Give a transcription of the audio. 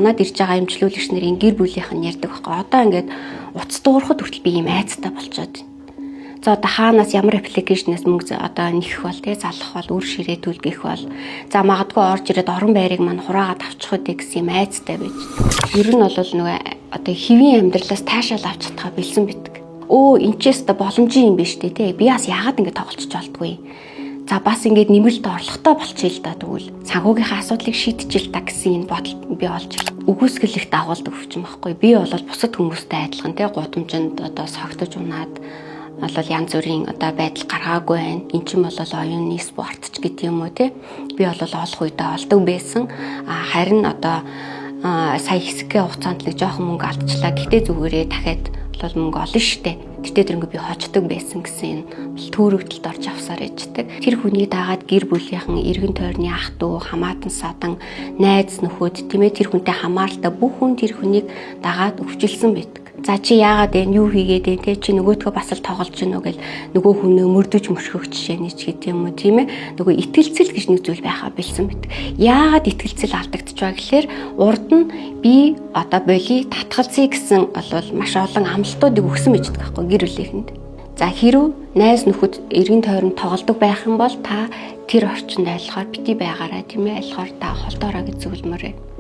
Манад ирж байгаа эмчлүүлэгч нарын гэр бүлийнх нь ярьдаг байхгүй. Одоо ингээд утас дуурахад хүртэл би ийм айцтай болчоод байна. За, одоо хаанаас ямар application ээс мөнгө одоо нэхэх бол, тий, залах бол, үр ширээ түлгэх бол, за, магадгүй орж ирээд орон байрыг мань хураагаад авчих үү гэсэн юм айцтай байж. Ер нь бол нөгөө одоо хэвийн амьдралаас таашаал авч чадхаа бэлсэн битг. Өө, энэ ч өстө боломжийн юм биш үү, тий. Би бас яагаад ингэ тоглолцож болдгүй. За, бас ингээд нэмэлт орлоготой болчихъя л да, тэгвэл санхүүгийнхаа асуудлыг шийдчихэл та гэсэн энэ бодол би олж ирлээ. Үгүйсгэлэгт агуулдаг өвчин байхгүй. Би бол бусад хүмүүстэй адилхан, тий, гудамжинд одоо согтож унаад бол янз бүрийн одоо байдал гаргаагүй байна. Эн чинь бол оюуны спорт ч гэдэг юм уу, тий. Би бол олох үедээ олдог байсан. А харин одоо сая хэсэгхэн хугацаанд нэг жоохон мөнгө алдчихлаа. Гэхдээ зүгээрээ дахиад бол мөнгө олно штэ. Гэтэ тэрнгүү би хождог байсан гэсэн энэ бол төөрөгдөлд орж авсаар ээждэг. Тэр хүнийг дагаад гэр бүлийнхэн, эргэн тойрны ах дүү, хамаатан садан, найз нөхөд, тийм ээ, тэр хүнтэй хамааралтай бүх хүн тэр хүнийг дагаад өвчлсөн байдаг. За, чи яагаад энэ юу хийгээд вэ, те, чи нөгөөдхөө бас л тоглож гинөө гэл нөгөө хүнээ мөрдөж мөршөх жишээний ч гэдэг юм уу, тийм ээ, нөгөө итгэлцэл гэж нэг зүйл байхаа бэлсэн мэт. Яагаад итгэлцэл алдагдчих вэ гэхээр урд нь би одоо боли татгалзъя гэсэн бол маш олон амлалтуудыг өгсөн байж байгаа байхгүй гэр бүлийнхэнд. За, хэрв найз нөхөд, эргэн тойронд тоглодог байх юм бол та тэр орчинд айлахаар бити байгаарай, тийм ээ, айлахаар та холдоорой гэж зөвлөмөр.